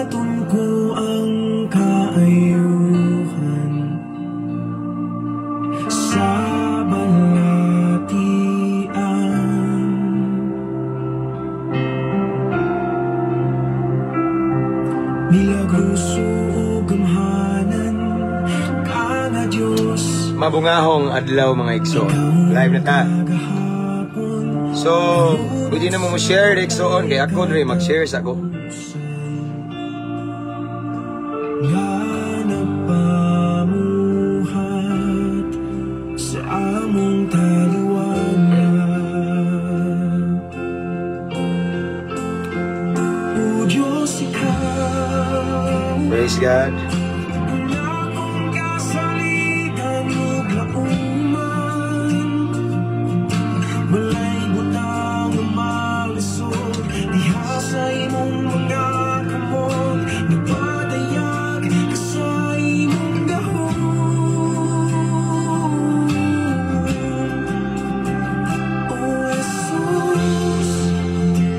Buhaton ko ang kaayuhan sa balatian. Milagroso ug gamhanan ka nga Dios. Mabungahong adlaw, mga igsoon. Live na ta. Kagahapon. So, pwede na mo mo-share, igsoon, kay ako dre mag-share sa ako. Nga napamuhat sa among taliwala. O Diyos, ikaw Praise God. ang akong kasaligan ug lauman. Walay butang nga malisod diha sa imong mga kamot. Nagpadayag ka sa imong gahom. O Jesus,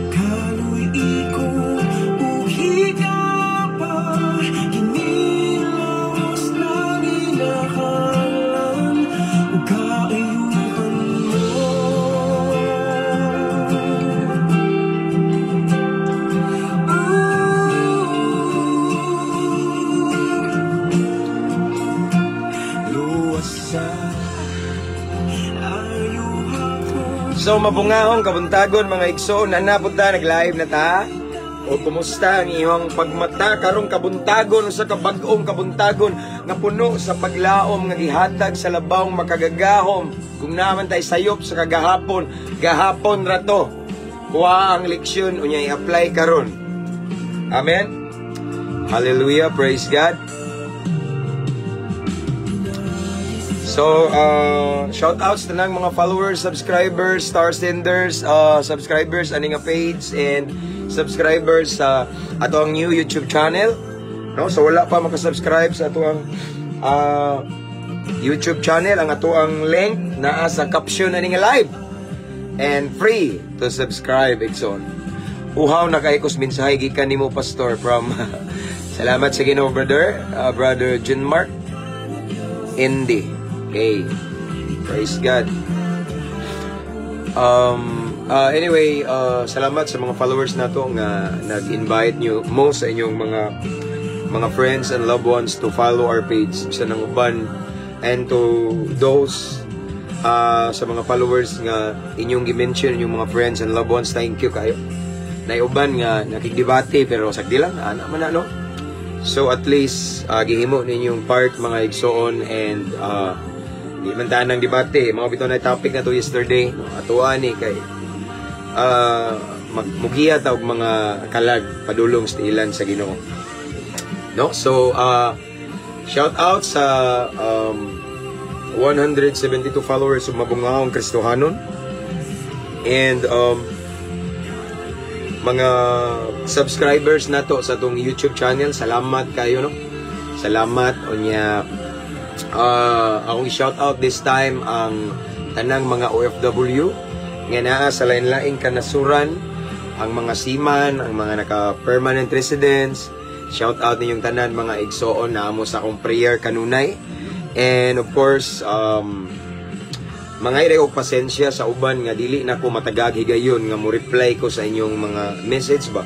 kaluy-i ko ug higaba. Kini lawas lang ginahanglan ug kaayuhan mo. Luwasa, ayuha ko. So, mabungahong kabuntagon, mga igsoon, na punta nag-live na ta. O kumusta ang iyong pagmata karong kabuntagon, sa kabag-ong kabuntagon nga puno sa paglaom nga gihatag sa labawng makagagahom? Kung naman tay sayop sa kagahapon, gahapon ra to. Kuha ang leksyon unya i-apply karon. Amen. Hallelujah, praise God. So, shout outs na lang mga followers, subscribers, star senders, subscribers ani nga page and subscribers sa ato ang new YouTube channel. No? So wala pa makasubscribe sa ato ang YouTube channel, ang ato ang link naa sa caption ani nga live. And free to subscribe, igsoon. Uhaw na kay kos mensahe gikan nimo, Pastor, from salamat sa Ginoo, brother, Brother John Mark Indy. Okay. Praise God. Anyway, salamat sa mga followers nato nga nag-invite nyo mo sa inyong mga friends and loved ones to follow our page sa nang uban and to those sa mga followers nga inyong gi-mention inyong mga friends and loved ones, thank you kayo. Naiuban nga nakigdebate pero sagdi lang ana man na, no? So at least gihimo ninyong part, mga igsoon, and di man ta nang debate, mga bitaw na topic na to yesterday, no? Atuan ni kay magmugiya ta og mga kalag padulong sa ilan sa Ginoo. No? So shout out sa 172 followers of Mabungahong Kristohanon and mga subscribers nato sa atong YouTube channel. Salamat kayo, no? Salamat unya akong shout out this time ang tanang mga OFW nga naa sa lain-laing kanasuran, ang mga seaman, ang mga naka-permanent residents. Shout out ninyong tanan, mga igsoon, na amo sa akong prayer kanunay. And of course, mga iray og pasensya sa uban nga dili na ko matagag higayon nga mo reply ko sa inyong mga message ba.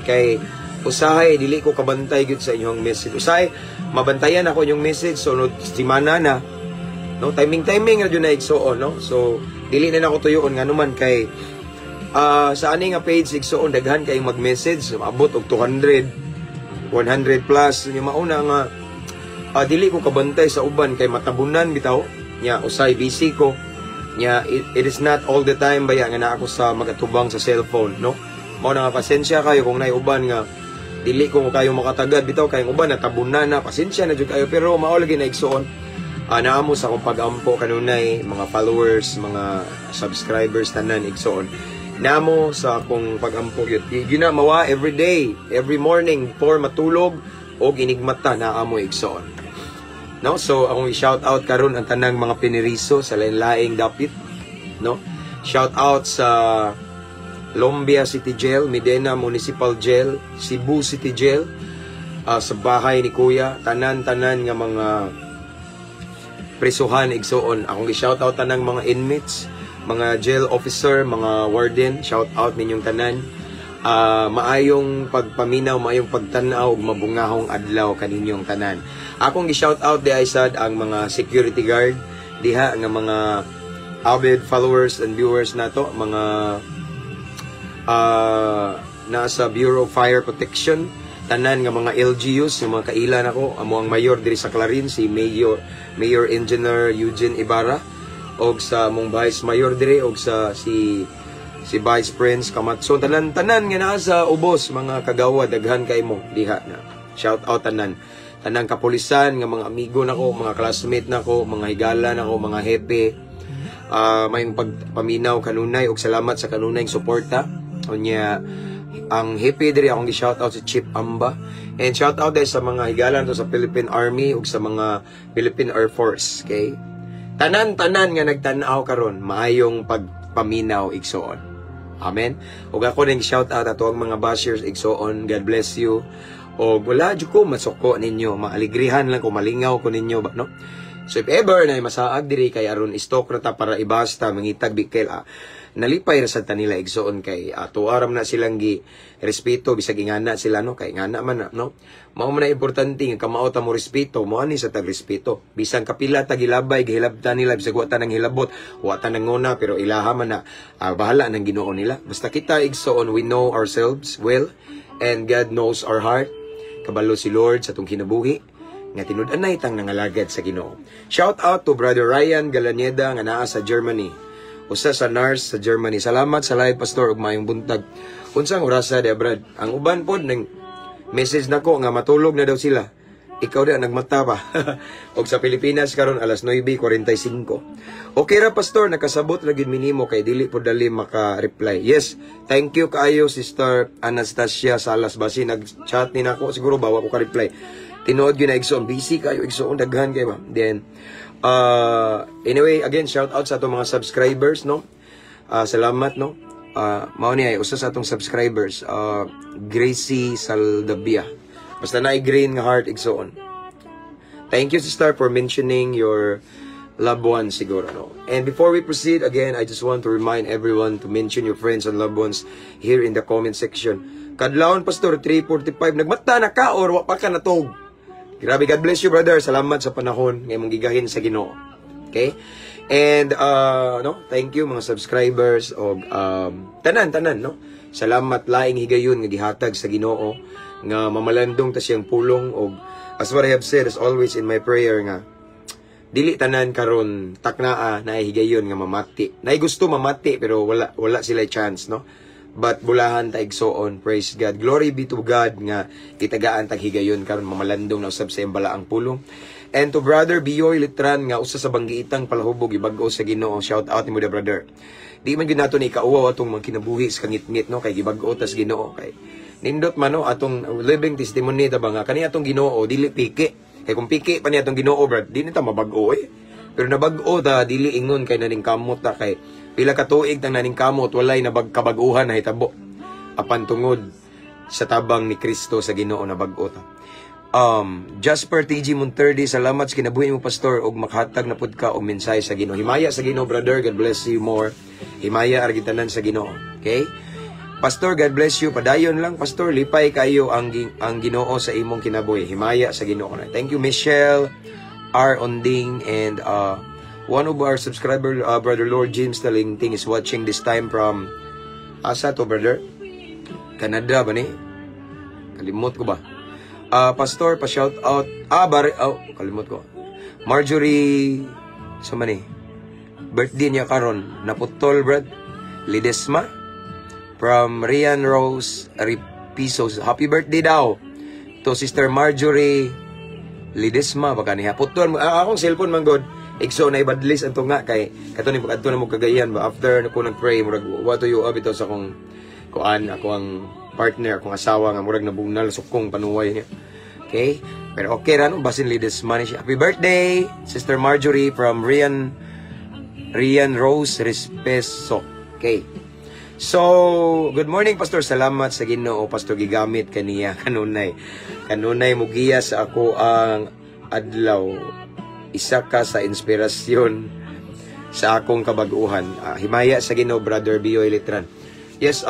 Kay usahay dili ko kabantay gyud sa inyong message. Usahay mabantayan ako inyong message sunod semana na. No, timing timing ra jud na, igsoon, no. So dili na nako tuyoon nganuman kay sa ani nga page, igsoon, daghan kayong mag-message, maabot og 200, 100 plus. Nya mauna nga dili ko kabantay sa uban kay matabunan bitaw nya, usay busy ko nya. It is not all the time baya nga naa ako sa magatubang sa cellphone, no? Mao na nga pasensya kayo kung naay uban nga dili ko kayo makatagad bitaw kay ang uban natabunan na. Pasensya na jud kayo, pero mao lagi na, igsoon, naamo sa akong pag-ampo kanunay, mga followers, mga subscribers, tanan, igsoon, namo sa akong pag-ampo gyud. Gina mawa every day, every morning before matulog o inigmata, naamo, igsoon, no? So akong i-shout out karon ang tanang mga piniriso sa lain-laing dapit, no? Shout out sa Lumbia City Jail, Medina Municipal Jail, Cebu City Jail, sa bahay ni Kuya, tanan-tanan nga mga presuhan, igsuon. Akong gi-shout out tanang mga inmates, mga jail officer, mga warden, shout out ninyong tanan. Maayong pagpaminaw, maayong pagtan-aw ug mabungahong adlaw kaninyong tanan. Akong gi-shout out di ay sad ang mga security guard diha nga mga avid followers and viewers nato, mga nasa Bureau of Fire Protection, tanan nga mga LGUs, nga mga kaila nako, amo ang mayor diri sa Clarin, si Mayor Engineer Eugene Ibarra, og sa among vice mayor diri, og sa si Vice Prince Kamatson, tanan tanan nga naa sa ubos, mga kagawa, daghan kay mo diha na. Shout out tanan tanang kapulisan nga mga amigo nako, mga classmate nako, mga higala nako, mga hepe. Mayong pagpaminaw kanunay ug salamat sa kanunay suporta. Unya ang hepe diri, akong gi-shout out si Chief Amba, and shout out dahil sa mga higala to sa Philippine Army ug sa mga Philippine Air Force. Okay, tanan tanan nga nagtan-aw karon, maayong pagpaminaw, igsoon. Amen. Ug ako ning shout out ato ang mga bashers, igsoon. God bless you. Og wala jud ko masuko ninyo, maaligrihan lang ko, malingaw ko ninyo ba, no? So if ever na masaag diri kay aron stock na ta para ibasta mangitag bikel, nalipay ra sad ta nila, igsoon, kay ato aram na silang gi respeto bisag ingana sila, no? Kay ingana man na, no? Mao man na importante nga kamao ta mo respeto, mo ani sa tag respeto bisan kapila ta gilabay, gihilabtan nila, bisag wa ta nang hilabot, wa ta nang nguna, pero ilaha man na, bahala nang Ginoo nila. Basta kita, igsoon, we know ourselves well and God knows our heart. Kabalo si Lord sa atong kinabuhi nga tinud-anay tang nangalagad sa Ginoo. Shout out to Brother Ryan Galaneda nga naa sa Germany. Usa sa nurse sa Germany. "Salamat sa live, Pastor, ug maayong buntag. Unsang orasa di, Brad?" Ang uban pod nang message nako nga matulog na daw sila. Ikaw di nagmata pa. Og sa Pilipinas karon alas 9:45. "Okay ra, Pastor, nakasabot ra gyud minimo kay dili po dali maka-reply." Yes, thank you kaayo, Sister Anastasia Salas. Basi nag-chat ni nako siguro bawa ko ka-reply. Tinuod gyud na, igsoon, busy kayo, igsoon, daghan kay ba. Then anyway, again, shout out sa atong mga subscribers, no? Salamat, no? Mao ni ay usa sa atong subscribers, Gracie Saldabia. Basta na green nga heart, igsoon. Thank you, sister, for mentioning your loved ones siguro, no? And before we proceed, again, I just want to remind everyone to mention your friends and loved ones here in the comment section. "Kadlawon, Pastor, 3:45. Nagmata na ka or wa pa ka natog?" Grabe, God bless you, brother. Salamat sa panahon nga imong gigahin sa Ginoo. Okay? And no, thank you mga subscribers og tanan tanan, no. Salamat laing higayon nga gihatag sa Ginoo nga mamalandong ta siyang pulong, og as what I have said, as always in my prayer, nga dili tanan karon taknaa na higayon nga mamati. Nay gusto mamati pero wala wala sila chance, no. But bulahan ta, igsoon, praise God. Glory be to God nga gitagaan tag higayon karon mamalandong na usab sa iyang balaang pulong. And to Brother Biyoy Litran nga usa sa banggiitang palahubog gibag-o sa Ginoo, shout out nimo da, brother. Di man gyud nato ni kauwaw atong mga kinabuhi sa kangitngit, no, kay gibag-o tas Ginoo, kay nindot man, no, atong living testimony ta ba nga kani atong Ginoo dili piki. Kay kung piki pa ni atong Ginoo, brad, di na ta mabag-o eh. Pero nabag-o ta, dili ingon kay naningkamot ta, kay pila ka tuig tang naningkamot, walay nabag kabag-uhan na hitabo. Apan tungod sa tabang ni Kristo sa Ginoo, nabag-o ta. Jasper TG Monterde, "Salamat sa kinabuhi mo, Pastor, ug makahatag na pud ka og mensahe sa Ginoo." Himaya sa Ginoo, brother. God bless you more. Himaya ra tanan sa Ginoo. Okay? "Pastor, God bless you. Padayon lang, Pastor. Lipay kayo ang Ginoo sa imong kinabuhi." Himaya sa Ginoo. Thank you, Michelle R. Onding, and one of our subscriber, Brother Lord James Talingting, is watching this time from asa to, brother? Canada ba ni? Kalimot ko ba? "Pastor, pa shout out." Ah, bari, oh, kalimot ko. Marjorie, sa man eh? Birthday niya karon. Naputol, brad. Lidesma. From Rian Rose Ripisos. Happy birthday daw to Sister Marjorie Lidesma baka niya. Putol, akong cellphone man god. Igso na ibadlis ang tunga kay kato ni pag-adto na mo Cagayan ba, after na ko nag-pray, murag what to you bitaw sa akong kuan, ako ang partner, akong asawa, nga murag nabunal sukong panuway niya. Okay? Pero okay ra, no, basin Lidesma ni siya. Happy birthday, Sister Marjorie, from Rian Rose Respeso. Okay. So, good morning, Pastor. Salamat sa Ginoo, Pastor, gigamit kaniya kanunay. Kanunay mugiya sa ako ang adlaw. Isa ka sa inspirasyon sa akong kabaguhan. Himaya sa Ginoo, Brother Bioy Litran. Yes,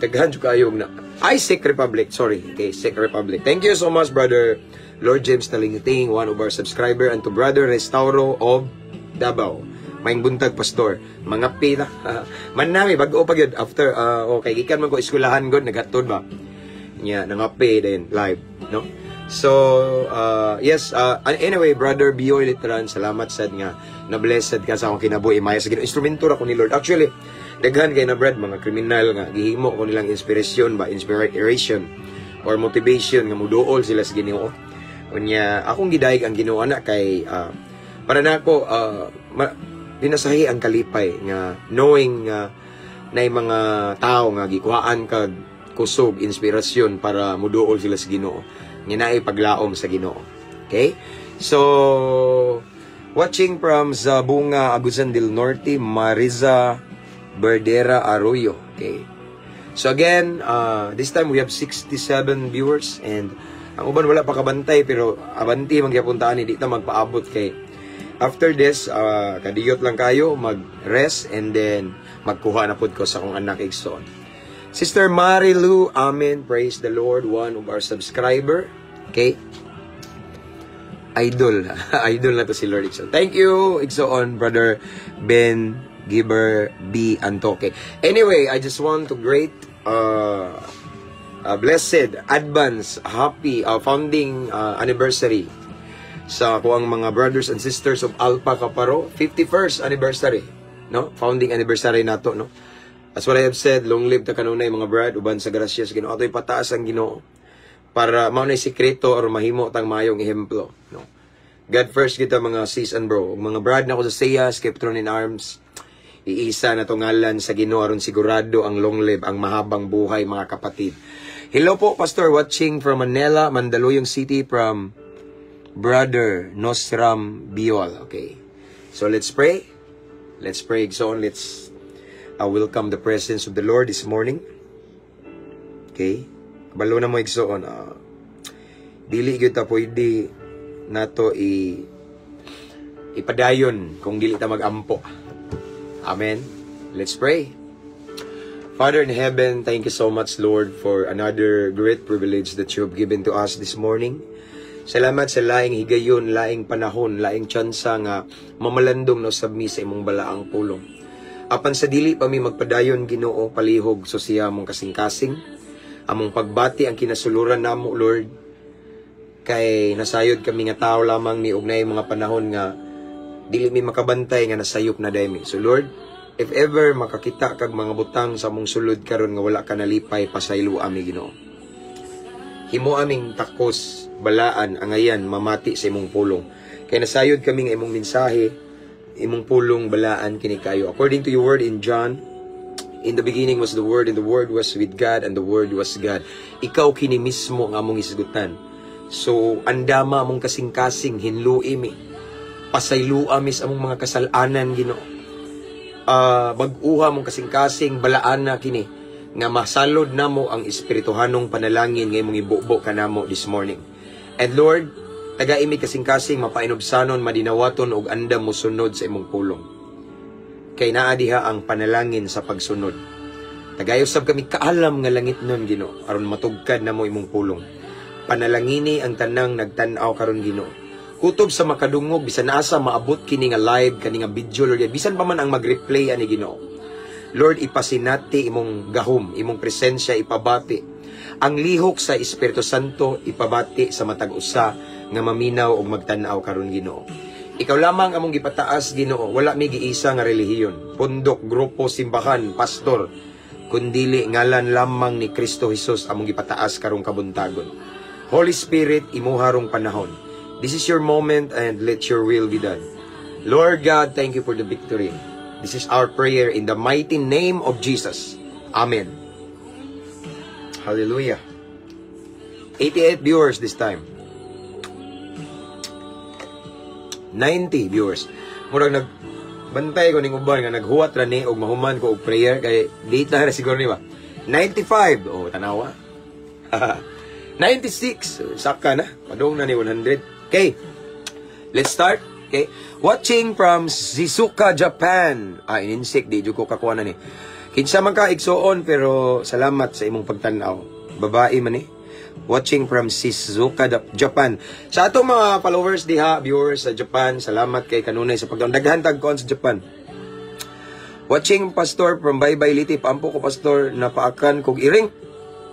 daghan jud kayo na ay Czech Republic, sorry. Okay, Czech Republic. Thank you so much, Brother Lord James Talingting, one of our subscriber, and to Brother Restauro of Davao. Maayong buntag, Pastor. Mga pila. Man nami bag-o pa gyud after okay, gikan man ko eskwelahan gud, naghatod ba. Nya nangape din live, no? So, yes, anyway, Brother Bioy Litran, salamat sad nga na blessed ka sa akong kinabuhi. Maya sa Ginoo. Instrumento ra ko ni Lord. Actually, daghan kay na, brad, mga kriminal nga gihimo ko nilang inspiration ba, inspiration or motivation nga muduol sila sa Ginoo. Unya, akong gidayeg ang Ginoo ana kay para nako dinasahi ang kalipay nga knowing nga nay mga tao nga gikuhaan kag kusog, inspirasyon para muduol sila sa Ginoo. Nga naay paglaom sa Ginoo. Okay? So, watching from Zabunga, Agusan del Norte, Mariza Berdera Arroyo. Okay. So again, this time we have 67 viewers and ang uban wala pa kabantay, pero abanti man gyapon ta ani, di ta magpaabot kay after this, kadiyot lang kayo mag-rest and then magkuha na pud ko sa akong anak igsoon. Sister Marilu, amen. Praise the Lord, one of our subscriber. Okay? Idol. Idol na to si Lord Igsoon. Thank you, Igsoon, Brother Ben Giber B. Antoque. Anyway, I just want to greet blessed, advance, happy founding anniversary sa akoang mga brothers and sisters of Alpha Kaparo, 51st anniversary, no? Founding anniversary nato, no? As what I have said, long live ta kanunay, mga brad, uban sa grasya sa Ginoo. Ato'y pataas ang Ginoo para mao na sikreto or mahimo tang mayong ehemplo, no? God first kita, mga sis and bro. Ug mga brad na ko sa Seyas, Keptron in Arms, iisa na to ngalan sa Ginoo aron sigurado ang long live, ang mahabang buhay, mga kapatid. Hello po, Pastor, watching from Manila, Mandaluyong City, from Brother Nostram Biol. Okay. So let's pray. Let's pray. So let's welcome the presence of the Lord this morning. Okay? Kabalo na mo, igsoon. Dili gyud ta pwede nato i ipadayon kung dili ta magampo. Amen. Let's pray. Father in heaven, thank you so much, Lord, for another great privilege that you have given to us this morning. Salamat sa laing higayon, laing panahon, laing tsansa nga mamalandong na usab mi sa imong balaang pulong. Apan sa dili pa mi magpadayon, Ginoo, palihog susiha among kasing-kasing, among pagbati ang kinasuluran namo, Lord, kay nasayod kami nga tao lamang mi ug naay mga panahon nga dili mi makabantay nga nasayop na diay mi. So Lord, if ever makakita kag mga butang sa among sulod karon nga wala ka nalipay, pasaylo ami, Ginoo. Himo aming takos, balaan, angayan, mamati sa imong pulong. Kay nasayod kami nga imong mensahe, imong pulong balaan kini kayo. According to your word in John, "In the beginning was the Word, and the Word was with God, and the Word was God." Ikaw kini mismo ang among hisgutan. So, andama among kasing-kasing, hinlui mi. Pasayloa mi sa among mga kasalanan, Ginoo. Bag-uha among kasing-kasing, balaan na kini nga masalod namo ang espirituhanong panalangin nga imong ibubo kanamo this morning. And Lord, tagai mi kasing-kasing mapainubsanon, madinawaton og andam mosunod sa imong pulong. Kay naa diha ang panalangin sa pagsunod. Tagay usab kami kaalam nga langit nun, Ginoo, aron matugkad namo imong pulong. Panalangini ang tanang nagtan-aw karon, Ginoo. Kutob sa makadungog, bisan asa maabot kini nga live, kani nga video, Lord, bisan pa man ang mag-replay ani, Ginoo. Lord, ipasinati imong gahom, imong presensya ipabati. Ang lihok sa Espiritu Santo ipabati sa matag usa nga maminaw og magtan-aw karon, Ginoo. Ikaw lamang among gipataas, Ginoo. Wala mi giisa nga relihiyon, pundok, grupo, simbahan, pastor, kundili ngalan lamang ni Kristo Jesus among gipataas karong kabuntagon. Holy Spirit, imuha rong panahon. This is your moment and let your will be done. Lord God, thank you for the victory. This is our prayer in the mighty name of Jesus. Amen. Hallelujah. 88 viewers this time. 90 viewers. Murag nag Bantay ko ning uban nga naghuwat ra ni og mahuman ko og prayer kay date na siguro ni ba. 95. Oh, tanawa. 96. Saka na. Padung na ni 100. Okay. Let's start. Okay. Watching from Shizuoka, Japan. Ah, ininsik. Di ko kakuha na ni. Kinsa man ka, igsuon, pero salamat sa imong pagtan-aw. Babae man eh. Watching from Shizuoka, Japan. Sa atong mga followers diha, viewers sa Japan, salamat kay kanunay sa pagtan. Daghan tag sa Japan. Watching, Pastor, from Baybay Leyte. Paampo ko, Pastor, napaakan kog iring.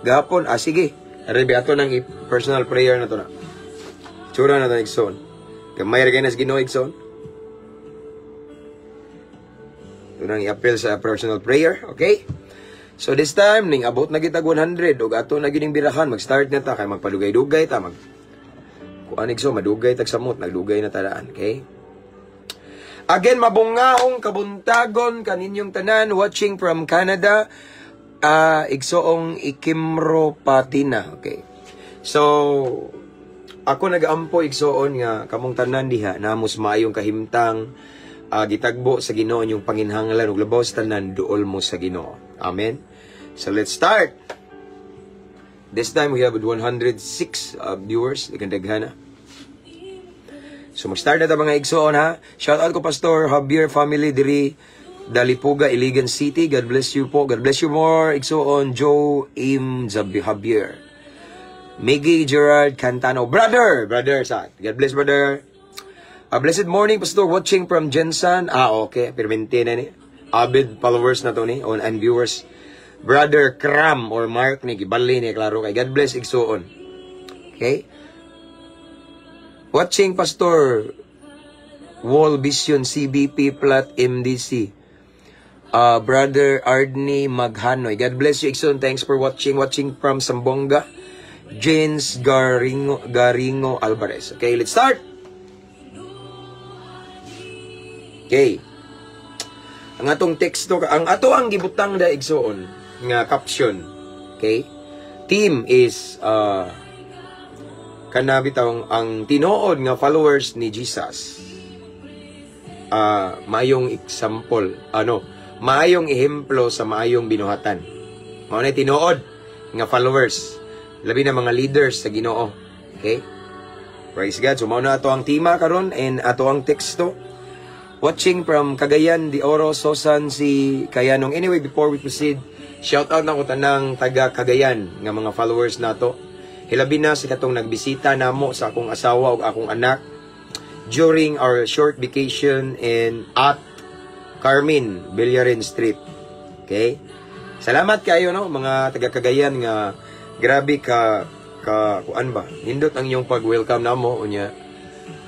Gahapon, ah sige. Rebi ato nang personal prayer na to na. Tsura na to, igsoon. Gamay ra kay nas Ginoo, igsoon. Ito nang i-appeal sa personal prayer, okay? So this time, ning abot na gitag 100 ug ato na gining birahan, mag-start na ta kay magpadugay-dugay ta mag kuan, igso, madugay tag samot, nagdugay na tadaan, okay? Again, mabungaong kabuntagon kaninyong tanan watching from Canada, igsoong Ikimro Patina, okay? So, ako nagaampo, igsoon, nga kamong tanan diha namos maayong kahimtang, gitagbo sa Ginoo inyong panginhanglan ug labaw sa tanan duol mo sa Ginoo. Amen. So let's start. This time we have 106 viewers, daghan. So mag-start na ta, mga igsoon, ha. Shout out ko, Pastor Javier family diri Dalipuga, Iligan City. God bless you po. God bless you more. Igsoon Joe Im Zabi Javier. Miggy Gerard Cantano. Brother! Brother sa. God bless, brother. A blessed morning, Pastor. Watching from GenSan. Ah, okay. Permente na ni. Avid followers na to ni. On and viewers. Brother Cram or Mark ni. Gibali ni. Klaro kay. God bless, igsoon. Okay? Watching, Pastor, Wall Vision CBP Plat MDC. Brother Ardney Maghanoy. God bless you, igsoon. Thanks for watching. Watching from Zamboanga. James Garingo, Garingo Alvarez. Okay, let's start. Okay. Ang atong teksto, ang ato ang gibutang da, igsoon, nga caption. Okay? Theme is kana bitawng ang tinuod nga followers ni Jesus. Maayong example, ano, maayong ehemplo sa maayong binuhatan. Mao na tinuod nga followers, labi na mga leaders sa Ginoo. Okay? Praise God. So mao na ato ang tema karon and ato ang teksto. Watching from Cagayan de Oro, Sosan si Kayanong. Anyway, before we proceed, shout out na ko tanang taga Cagayan nga mga followers nato. Hilabi na sa katong nagbisita namo sa akong asawa ug akong anak during our short vacation in at Carmen, Villarin Street. Okay? Salamat kayo, no, mga taga Cagayan nga grabe ka ka kuan ba. Nindot ang inyong pag-welcome namo unya.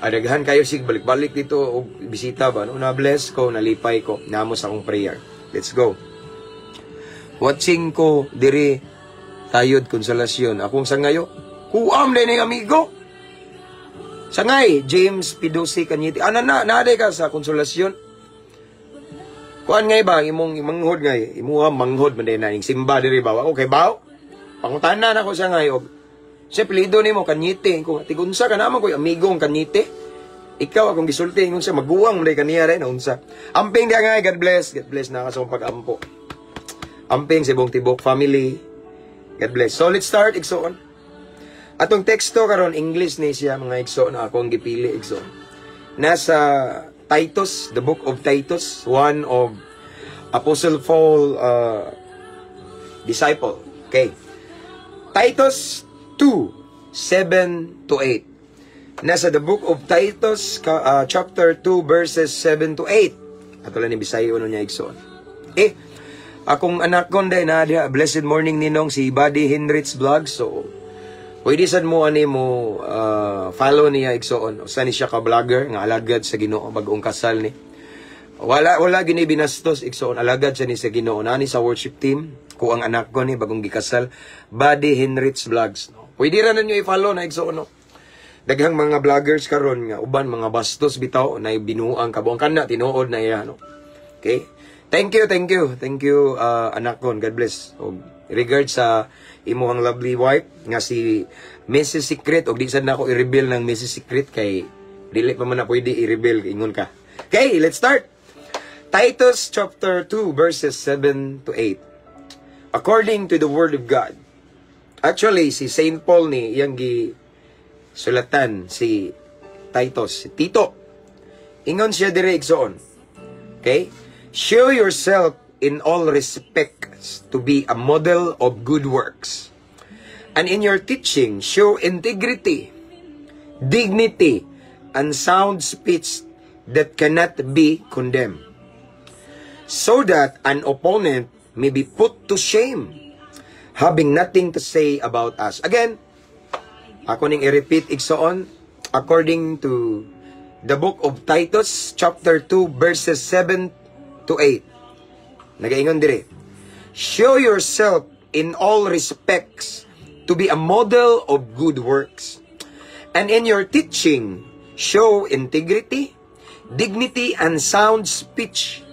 Adaghan kayo sig balik-balik dito og bisita ba, no? Na bless ko, nalipay ko namo sa akong prayer. Let's go. Watching ko diri tayod Konsolasyon. Akong sangayo. Kuam din ning amigo. Sangay James Pidosi Kanyiti. Ana na nade ka sa Konsolasyon. Kuan ngay ba imong manghod ngay imuha manghod man din na ning simba diri ba? Okay ba? Pangutana na ko siya ngay og siya apelyido nimo Kanyete ko tigunsa ka naman ko amigong Kanyete. Ikaw akong gisulti ingon siya maguwang man kaniya rin unsa. Amping dia ngay, God bless. God bless na ka sa akong pag-ampo. Amping sa ibong tibok family. God bless. So let's start, igsoon. Atong teksto karon English ni siya, mga igsoon, na akong gipili, igsoon. Nasa Titus, the book of Titus, one of Apostle Paul disciple. Okay. Titus 2, 7 to 8. Nasa the book of Titus, chapter 2, verses 7 to 8. Ato lang ni Bisayo ano niya, igsoon. Eh, akong anak kon day na diha, blessed morning, ninong, si Buddy Henrich Vlog. So, pwede sad mo ani mo follow niya, igsoon. Usa ni siya ka vlogger nga alagad sa Ginoo, bag-ong kasal ni. Wala wala gini binastos, igsoon, alagad siya ni sa Ginoo. Nani sa worship team ko ang anak ko ni bagong gikasal, Buddy Henrich Vlogs. No? Pwede ra ninyo i-follow na, igsoon, no. Daghang mga vloggers karon nga uban mga bastos bitaw na binuang kabuang kana tinuod na iya, no. Okay? Thank you, thank you. Thank you, anak ko. God bless. Og regards sa imuhang lovely wife nga si Mrs. Secret og di sad nako i-reveal ng Mrs. Secret kay dili pa man na pwede i-reveal ingon ka. Okay, let's start. Titus chapter 2 verses 7 to 8. According to the word of God. Actually, si Saint Paul ni iyang gi sulatan si Titus, si Tito. Ingon siya dire, igsoon. Okay? "Show yourself in all respects to be a model of good works. And in your teaching, show integrity, dignity, and sound speech that cannot be condemned, so that an opponent may be put to shame, having nothing to say about us." Again, ako ning i-repeat, igsoon, according to the book of Titus, chapter 2, verses 7 to 8. Nagaingon dire, "Show yourself in all respects to be a model of good works. And in your teaching, show integrity, dignity, and sound speech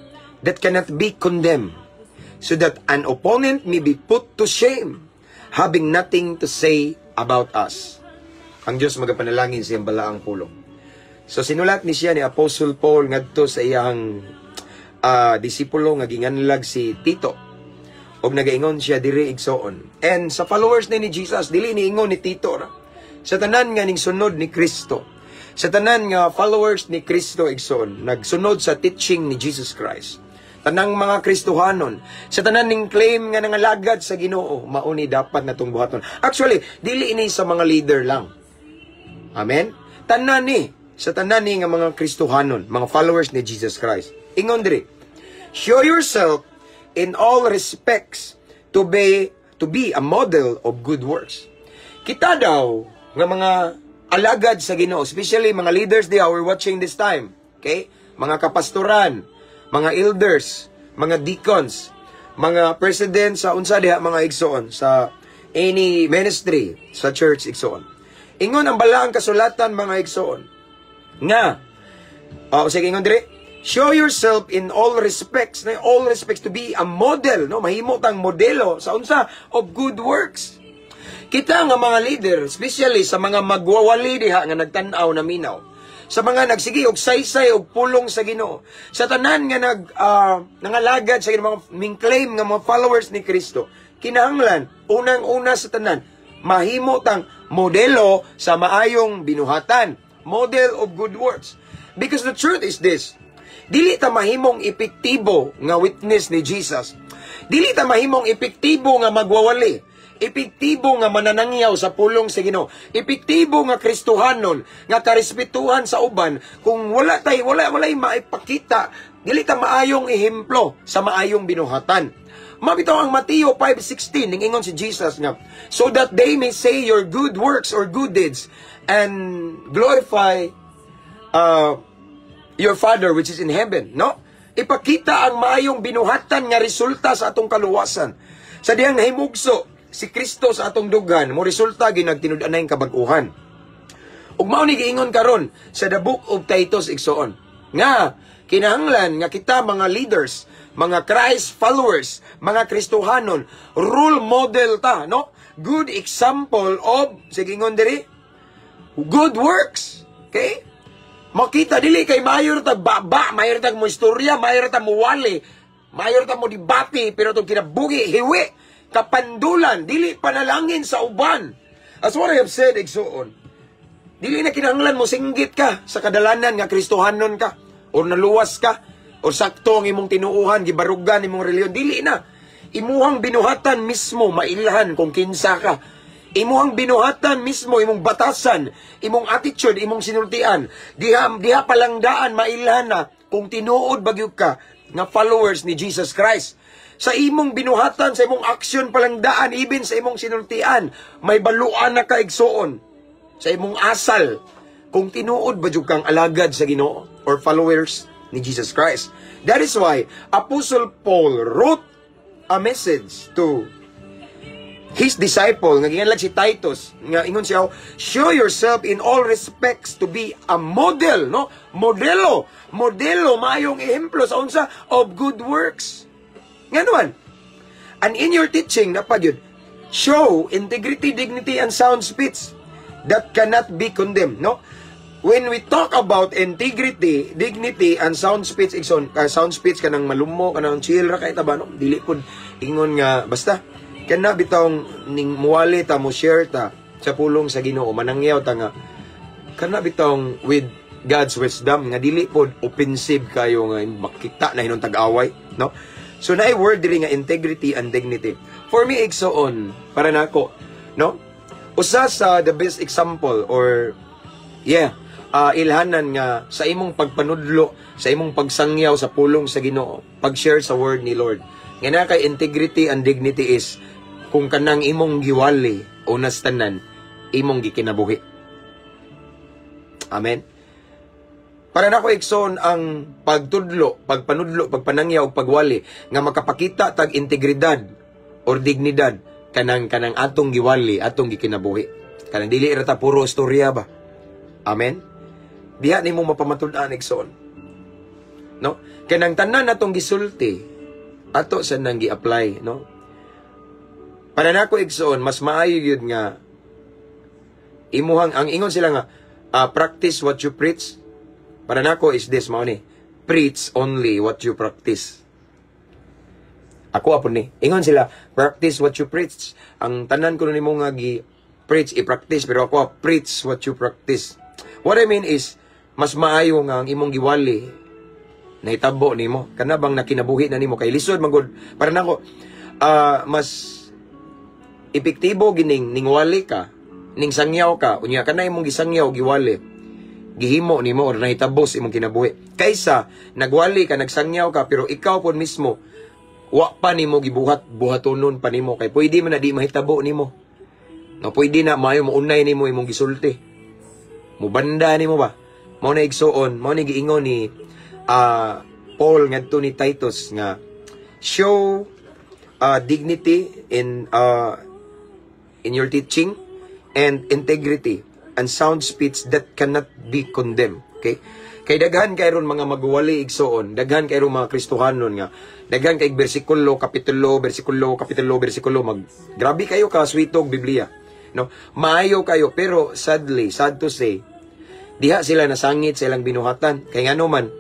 that cannot be condemned, so that an opponent may be put to shame, having nothing to say about us." Ang Diyos magapanalangin sa iyang balaang pulong. So sinulat ni siya ni Apostle Paul ngadto sa iyang disipulo nga ginganlag si Tito. Og nagaingon siya diri, igsoon. And sa followers ni Jesus, dili ni ingon ni Tito ra. Sa tanan nga ning sunod ni Kristo. Sa tanan nga followers ni Kristo, igsoon, nagsunod sa teaching ni Jesus Christ. Tanang mga Kristohanon, sa tanan ning claim nga nangalagad sa Ginoo, mauni dapat natong buhaton. Actually, dili ini sa mga leader lang. Amen? Tanan ni, sa tanan ni nga mga Kristohanon, mga followers ni Jesus Christ. Ingon diri, "Show yourself in all respects to be a model of good works." Kita daw nga mga alagad sa Ginoo, especially mga leaders diha we're watching this time, okay? Mga kapastoran, mga elders, mga deacons, mga president sa unsa diha, mga igsoon, sa any ministry sa church, igsoon. Ingon ang balaang kasulatan, mga igsoon, nga oh, sige, ingon dire, "Show yourself in all respects," na all respects to be a model, no, mahimo tang modelo sa unsa? Of good works. Kita nga mga leader, especially sa mga magwawali diha nga nagtan-aw na minaw, sa mga nagsige og saysay og pulong sa Ginoo, sa tanan nga nangalagad sa Ginoo, mga ming claim nga mga followers ni Kristo, kinahanglan unang-una sa tanan mahimo tang modelo sa maayong binuhatan, model of good works. Because the truth is this, dili ta mahimong epektibo nga witness ni Jesus. Dili ta mahimong epektibo nga magwawali, epektibo nga mananangyaw sa pulong sa Ginoo, epektibo nga Kristohanon, nga karespetuhan sa uban kung wala tay wala walay maipakita, dili ta maayong ehemplo sa maayong binuhatan. Mabitaw ang Mateo 5:16, ning ingon si Jesus nga, "So that they may see your good works or good deeds and glorify your Father which is in heaven," no? Ipakita ang maayong binuhatan nga resulta sa atong kaluwasan. Sa dihang nahimugso si Kristo sa atong dughan, mo resulta ginagtinud-anay kabag-uhan. Ug mao ni giingon karon sa the book of Titus, igsoon, nga kinahanglan nga kita mga leaders, mga Christ followers, mga Kristohanon, role model ta, no? Good example of, sige, ingon diri, good works. Okay? Makita dili kay mayor tag baba, mayor tag mo istorya, mayor tag mo wali, mayor tag mo debate, pero tong kinabuhi hiwi, kapandulan, dili panalangin sa uban. As what I have said, igsoon, dili na kinahanglan mo singgit ka sa kadalanan nga Kristohanon ka or naluwas ka or sakto ang imong tinuuhan, gibarugan imong relihiyon. Dili na. Imuhang binuhatan mismo mailhan kung kinsa ka. Imuhang binuhatan mismo, imong batasan, imong attitude, imong sinultian. Diha, diha palang daan mailhan na kung tinuod ba gyud ka nga followers ni Jesus Christ. Sa imong binuhatan, sa imong aksyon palang daan, even sa imong sinultian, may baluan na ka, igsoon. Sa imong asal, kung tinuod ba jud kang alagad sa Ginoo or followers ni Jesus Christ. That is why Apostle Paul wrote a message to his disciple nga ginganlag si Titus nga ingon siya, "Show yourself in all respects to be a model," no, modelo, modelo, maayong ehemplo sa unsa? Of good works. Nga naman, "And in your teaching," na pa gyud, "show integrity, dignity, and sound speech that cannot be condemned," no? When we talk about integrity, dignity, and sound speech, igsoon, sound speech kanang malumo, kanang chill ra kay ta ba, no? Dili pud ingon nga basta kana bitawng ning muwali ta, mo share ta sa pulong sa Ginoo, manangyaw ta nga kana bitawng with God's wisdom nga dili pod offensive kayo nga makita na hinon tag-away, no? So naay word diri nga integrity and dignity. For me, igsoon, para nako, no, usa sa the best example or yeah, ilhanan nga sa imong pagpanudlo, sa imong pagsangyaw sa pulong sa Ginoo, pag-share sa word ni Lord, nga na kay integrity and dignity is kung kanang imong giwali o tanan imong gikinabuhi. Amen. Para nako, igsoon, ang pagtudlo, pagpanudlo, pagpanangyaw ug pagwali nga makapakita tag integridad or dignidad kanang atong giwali, atong gikinabuhi. Kanang dili ra ta puro istorya ba. Amen. Diha nimo mapamatud-an, igsoon. No? Kanang tanan natong gisulti ato sa nang gi-apply, no? Para nako, igsoon, mas maayo gyud nga imuhang ang ingon sila nga "Practice what you preach." Para nako is this mao ni: "Preach only what you practice." Ako apon ni. Ingon sila, "Practice what you preach." Ang tanan ko nimo nga gi preach, i-practice, pero ako, preach what you practice. What I mean is mas maayo nga ang imong giwali nahitabo nimo, kana bang nakinabuhi na nimo, kay lisod magod. Para nako, mas epektibo gining ningwali ka, ning sangyaw ka, unya kana imong gisangyaw, giwali, gihimo nimo or nahitabo sa imong kinabuhi kaysa nagwali ka, nagsangyaw ka, pero ikaw pod mismo wa pa nimo gibuhat, buhatonon pa nimo, kay pwede man na di mahitabo nimo, no? Pwede na maayo mounay nimo imong gisulti, mubanda nimo ba. Mao na, igsuon, mao ni giingon ni Paul ngadto ni Titus nga show dignity in your teaching and integrity and sound speech that cannot be condemned. Okay? Kay daghan kay ron mga magwali, igsuon, daghan kay ron mga Kristohanon nga daghan kay bersikulo, kapitulo, bersikulo, kapitulo, bersikulo, mag grabe kayo ka switog Biblia. No? Maayo kayo, pero sadly, sad to say, diha sila nasangit sa ilang binuhatan. Kay ngano man,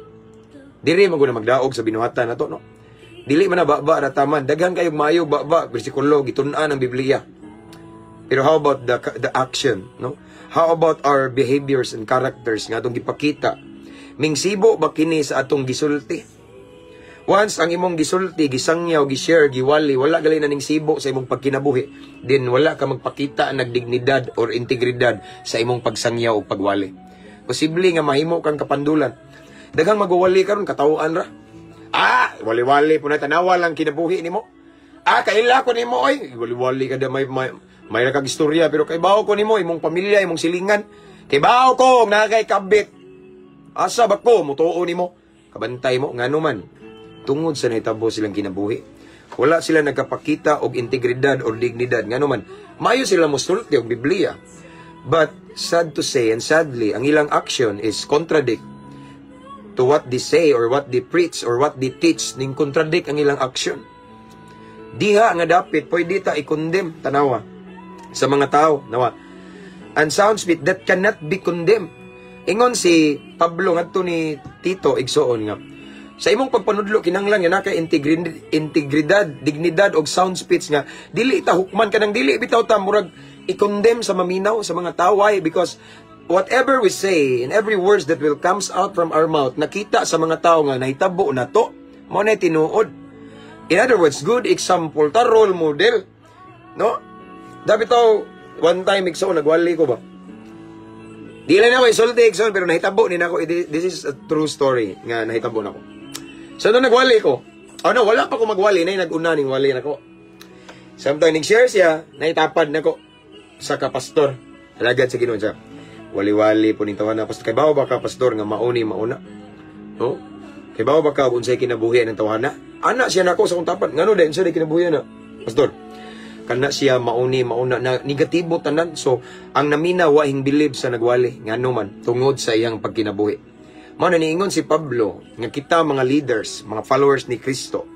diri man gud na magdaog sa binuhatan nato, no? Dili man na baba ra taman, daghan kayo maayo baba, bersikulo, gitun-an ang Biblia. Pero how about the action, no? How about our behaviors and characters nga atong gipakita? Mingsibo ba kini sa atong gisulti? Once ang imong gisulti, gisangyaw, gishare, giwali, wala gali na ning sibo sa imong pagkinabuhi, din wala ka magpakita nagdignidad or integridad sa imong pagsangyaw o pagwali. Posible nga mahimo kang kapandulan. Daghang magwawali karon katawhan ra. Ah, wali-wali po na, tanawa lang kinabuhi nimo. Ah, kaila ko nimo oy. Wali-wali ka da, may ra kag istorya, pero kay bawo ko nimo, imong pamilya, imong silingan. Kay bawo ko naa kay kabit. Asa ba ko mutuo nimo? Kabantay mo. Ngano man, tungod sa nahitabo silang kinabuhi. Wala sila nagkapakita og integridad or dignidad. Ngano man, maayo sila mosulti og Biblia. But sad to say and sadly, ang ilang action is contradict to what they say or what they preach or what they teach, ning contradict ang ilang action. Diha nga dapit pwede ta i-condemn, tanawa sa mga tao nawa. And sound speech that cannot be condemned. Ingon si Pablo ngadto ni Tito, igsuon, nga sa imong pagpanudlo kinahanglan nga naka integridad, dignidad og sound speech nga dili ta hukman, kanang dili bitaw ta murag i-condemn sa maminaw sa mga tao. Why? Because whatever we say and every words that will comes out from our mouth, nakita sa mga tao nga nahitabo na to, mao na tinuod. In other words, good example ta, role model, no? Dapat to one time, igsoon, nagwali ko ba. Di lang ako isulti, igsoon, pero nahitabo ni nako. This is a true story nga nahitabo nako. So nung nagwali ko, oh no, wala pa ko magwali, na nag-una ning wali nako. Samtang ning share siya, naitapad nako sa kapastor. Alagad sa Ginoo siya. Wali-wali po ning tawana, pastor. Kay bawo ba ka, pastor, nga mauni mauna? No? Kay bawo ba ka unsay kinabuhi ng tawhana? Ana siya nako sa akong tapad. Ngano din siya kinabuhi na? Pastor. Kana siya mauni mauna na negatibo tanan. So ang namina wahing bilib sa nagwali, ngano man, tungod sa iyang pagkinabuhi. Mao na niingon si Pablo nga kita mga leaders, mga followers ni Kristo,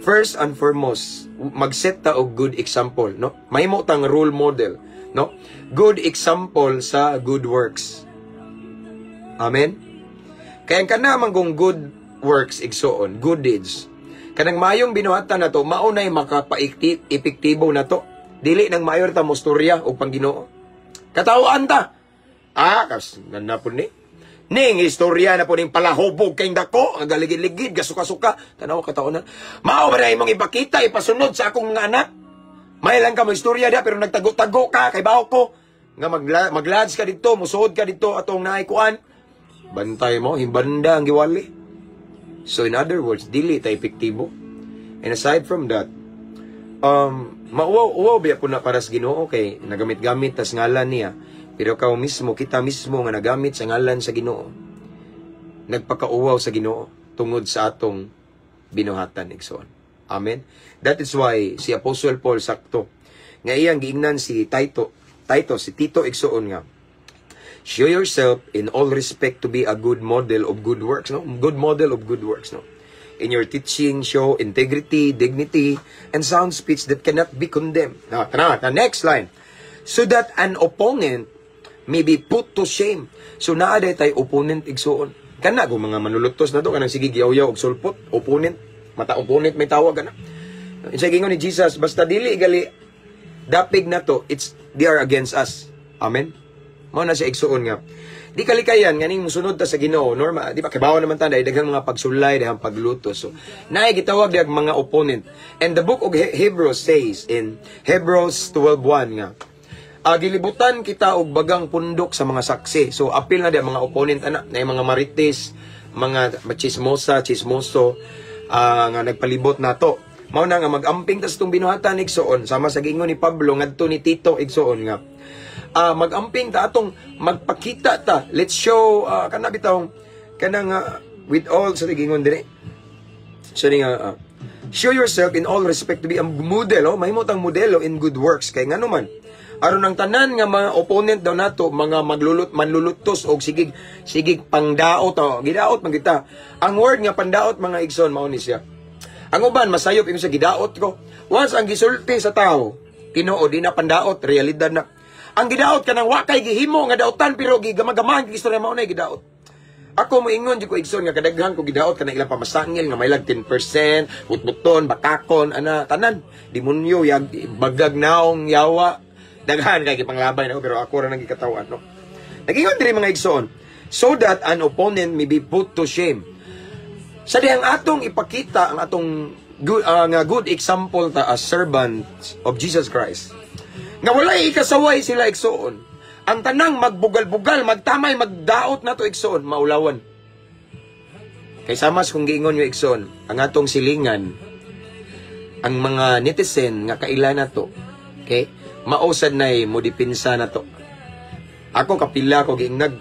first and foremost, mag-set ta og good example, no? Mahimo tang role model, no? Good example sa good works. Amen? Kaya kana man kung good works, igsoon, good deeds, kanang mayong binuhatan nato, maunay makapa-epektibo nato. Dili nang mayor ta mostorya og pang-Ginoo. Katawaan ta. Ah, kas na po ni. Ning istorya na po ning palahubog kay dako, ang galigid-ligid, gasuka-suka. Tanaw kataonan. Mao ba na imong ipakita, ipasunod sa akong mga anak? May lang ka mo istorya dia pero nagtago-tago ka kay bawo ko nga maglads ka dito, musuod ka dito atong naay kuan. Bantay mo, himbanda ang giwali. So in other words, dili ta epektibo. And aside from that, mauwaw-uwaw biya po na para sa Ginoo kay nagamit-gamit tas ngalan niya. Pero kao mismo, kita mismo nga nagamit sa ngalan sa Ginoo, nagpakauwaw sa Ginoo tungod sa atong binuhatan, igsoon. Amen. That is why si Apostle Paul sakto nga iyang giingnan si Tito, si Tito, igsoon, nga show yourself in all respect to be a good model of good works, no? Good model of good works, no? In your teaching, show integrity, dignity, and sound speech that cannot be condemned. Now, tara, the next line. So that an opponent may be put to shame. So naa day tay opponent, igsuon. Kana kung mga manulutos na to kanang sige giyaw-yaw og sulpot, opponent, mata opponent may tawag kana. Sa gingon ni Jesus, basta dili gali dapig na to, it's they are against us. Amen. Mao na siya, igsuon, nga di kalikayan nga ning musunod ta sa Ginoo, norma, di ba? Kay naman ta daghang mga pagsulay, daghang pagluto. So naay gitawag diag mga opponent. And the book of Hebrews says in Hebrews 12:1 nga gilibutan kita og bagang pundok sa mga saksi. So apil na di ang mga opponent ana, na mga marites, mga chismosa, chismoso nga nagpalibot nato. Mao na nga mag-amping tas itong binuhatan, igsoon, sama sa gingon ni Pablo ngadto ni Tito, igsoon, nga magamping ta atong magpakita ta. Let's show kana bitawng kanang with all sa gingon dire. So ni nga show yourself in all respect to be a model, oh, mahimo tang modelo in good works kay ngano man aron ang tanan nga mga opponent daw nato, mga maglulot manlulutos og sigig sigig pangdaot, oh, gidaot man kita. Ang word nga pandaot, mga igsoon, mao ni siya. Ang uban masayop imo sa gidaot ko. Once ang gisulti sa tao, tinuod di na pandaot, realidad na. Ang gidaot kanang wa kay gihimo nga daotan pero gigamagamahan kay istorya, mao na gidaot. Ako moingon jud ko, igsoon, nga kadaghan ko gidaot kanang ilang pamasangil nga may lag 10%, butbuton, bakakon, ana tanan. Demonyo, yag, bagag naong yawa. Daghan kay gipanglabay nako pero ako ra nang gikatawan, no. Nagingon diri, mga igsoon, so that an opponent may be put to shame. Sa dihang atong ipakita ang atong good, nga good example ta as servants of Jesus Christ. Nga walay ikasaway sila, igsoon. Ang tanang magbugal-bugal, magtamay, magdaot na to, igsoon, maulawan. Kay samas kung giingon yung igsoon, ang atong silingan, ang mga netizen nga kaila na to, okay, mausad na mo dipinsa na to. Ako kapila ko giingnag,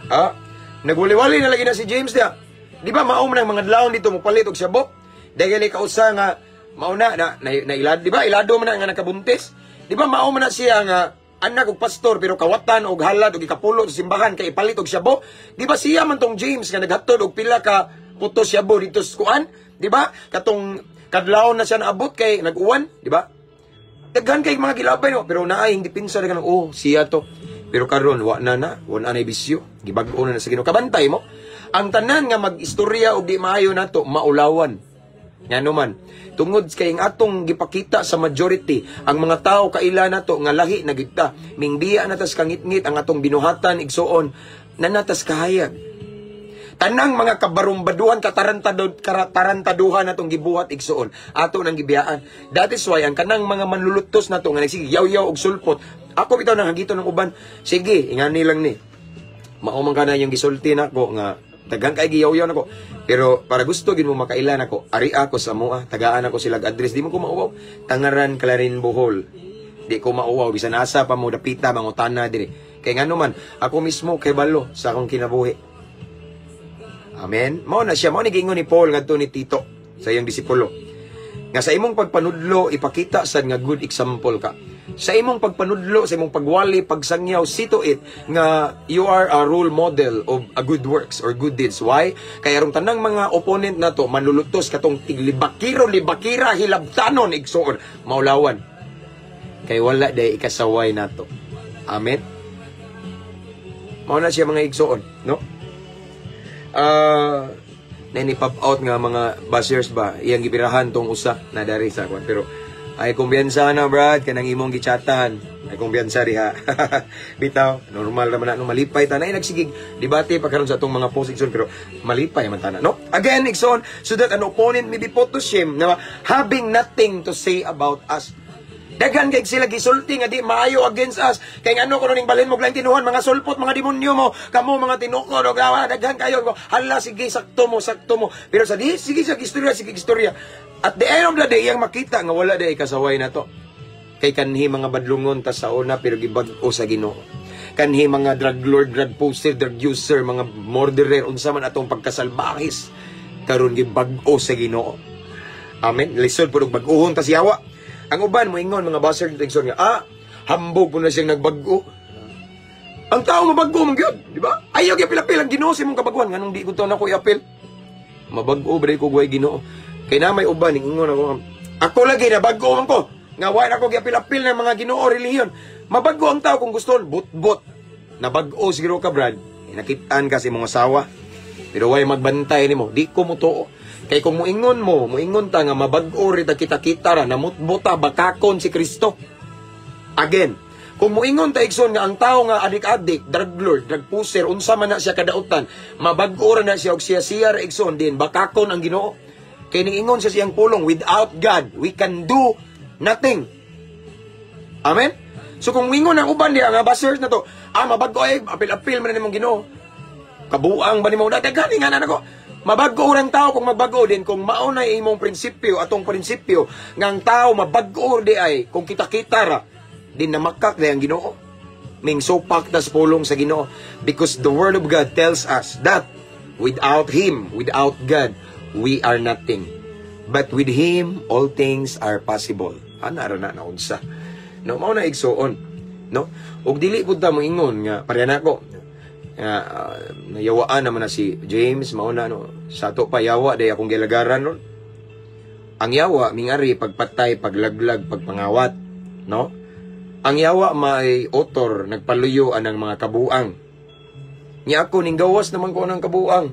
nagwali-wali na lagi na si James diya. Di ba mao man ang mga dlawon dito mo palit og sabok? Dahil kausa nga mao na na, na, na ilad, di ba? Ilado man na nga nakabuntis. Di ba mao man na siya nga anak og pastor pero kawatan og halad og ikapulo sa simbahan kay ipalit og sabo? Di ba siya man tong James nga naghatod og pila ka puto sabo dito sa kuan? Di ba? Katong kadlawon na siya naabot kay nag-uwan, di ba? Daghan kay mga gilabay, no, pero naay hindi pinsa kanang, oh, siya to. Pero karon wa na na, wa na nay bisyo. Gibag-o na na sa Ginoo. Kabantay mo. Ang tanan nga mag-istorya og di maayo nato maulawan. Ngano man, tungod kay ang atong gipakita sa majority, ang mga tao kaila nato nga lahi na gid ta, mingbiya na tas kangitngit ang atong binuhatan, igsoon, nanatas kahayag. Tanang mga kabarumbaduhan, katarantaduhan natong gibuhat, igsoon, ato nang gibiyaan. That is why ang kanang mga manlulutos nato nga nagsige yaw-yaw og sulpot, ako bitaw nang hagito ng uban, sige, ingani lang ni. Mao man kana yung gisulti nako nga daghan kay giyaw-yaw nako. Pero para gusto gid mo makaila nako, ari ako sa mua, tagaan ako sila address, di mo ko mauwaw. Tangaran, Clarin, Bohol. Di ko mauwaw bisan asa pa mo dapita mangutana diri. Kay ngano man, ako mismo kay balo sa akong kinabuhi. Amen. Mao na siya, mao ni giingon ni Paul ngadto ni Tito sa iyang disipulo. Nga sa imong pagpanudlo ipakita sad nga good example ka. Sa imong pagpanudlo, sa imong pagwali, pagsangyaw, see to it nga you are a role model of a good works or good deeds. Why? Kaya arong tanang mga opponent nato manlulutos katong tiglibakiro, libakira, hilabtanon, igsoon, maulawan. Kay wala day ikasaway nato. Amen. Mao na siya, mga igsoon, no? Na ni pop out nga mga bashers ba, iyang gibirahan tong usa na dari sa kwan, pero ay kumbiyansa na, Brad, kanang imong gichatan ay kumbiyansa diha. Bitaw, normal naman na, no, malipay ta na nagsigig debate pa karon sa atong mga post, igsoon, pero malipay man ta na, no? Again, igsoon, so that an opponent may be put to shame na having nothing to say about us. Daghan kay sila gisulti nga di maayo against us. Kay ngano kuno ning balhin mo laing tinuhan, mga sulpot, mga demonyo mo, kamo mga tinukod og gawa, daghan kayo. Hala, sige, sakto mo, sakto mo. Pero sa di sige sa istorya, sige istorya. At the end of the day, iyang makita nga wala day kasaway na to. Kay kanhi mga badlungon ta sa una pero gibag-o sa Ginoo. Kanhi mga drug lord, drug poster, drug user, mga murderer, unsa man atong pagkasalbahis, karon gibag-o sa Ginoo. Amen. Lisod pud og bag-ohon ta siyawa. Ang uban moingon, mga basher igsoon, nga hambog po na siyang nagbag-o. Ang tao mabag-o man gyud, di ba? Ayaw gyud apil ang Ginoo sa imong kabaguan, nganong di ko to nako iapil? Mabag-o ba ko guway Ginoo? Kay na may uban ingon ako, ako lagi nabag-o man ko. Nga wa na ko giapil-apil ng mga Ginoo, relihiyon. Mabag-o ang tao kung gusto, but-but. Nabag-o siguro ka, Brad. Nakitaan ka sa imong asawa. Pero way magbantay nimo, di ko mutuo. Kay kung muingon mo, muingon ta nga mabag-o ri ta kita-kita ra, namutbota bakakon si Kristo. Again, kung muingon ta, igsoon, nga ang tao nga adik-adik, drug lord, drug pusher, unsa man na siya kadautan, mabag-o ra na siya og siya siya ra, igsoon, din bakakon ang Ginoo. Kay niingon siya siyang pulong, without God, we can do nothing. Amen? So kung muingon ang uban diha nga bashers na to, mabag-o ay apil-apil man nimong Ginoo. Kabuang ba nimo? Dati gani nga na nako. Mabag-o ang tao kung mabag-o din kung mao na imong prinsipyo, atong prinsipyo nga ang tao mabag-o di ay kung kita-kita ra, din namakak di ang Ginoo. Ming supak tas pulong sa Ginoo because the word of God tells us that without Him, without God, we are nothing. But with Him, all things are possible. Ana ra na naunsa. No, mao na, igsuon. No? Ug dili pud ta moingon nga pareha nako nga nayawaan naman na si James, mao na, no, sa ato pa yawa day akong gilagaran ron. Ang yawa mingari pagpatay, paglaglag, pagpangawat, no? Ang yawa may author nagpaluyo anang mga kabuang. Nya ako ning gawas naman ko ng kabuang.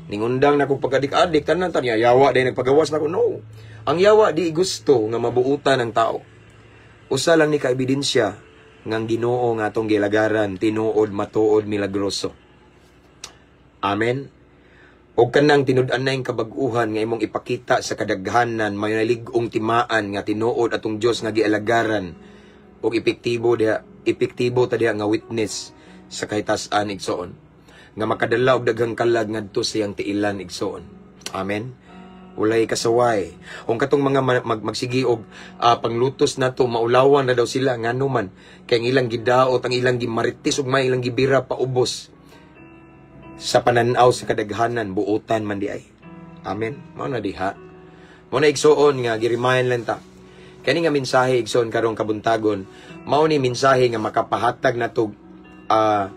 Ningundang na kong pagkadik-adik tanan tan yawa day nagpagawas na ko, no. Ang yawa di gusto nga mabuutan ng tao. Usa lang ni ka ebidensya ngang Ginoo nga atong gilagaran tinuod, matuod, milagroso. Amen. Og kanang tinud-anay kabag-uhan nga imong ipakita sa kadaghanan, may nalig-ong timaan nga tinuod atong Dios nga gialagaran og epektibo diha, epektibo ta diha nga witness sa kahitasan, igsoon, nga makadala og daghang kalag ngadto sa iyang tiilan, igsoon. Amen. Walay kasaway. Kung katong mga magsigi og panglutos nato, maulawan na daw sila, ngano man kay ang ilang gidaot, ang ilang gimaritis ug may ilang gibira paubos sa pananaw sa kadaghanan, buotan man di ay. Amen. Mao na diha. Mao na, igsuon, nga gi-remind lang ta. Kani nga mensahe, igsuon, karong kabuntagon, mao ni mensahe nga makapahatag nato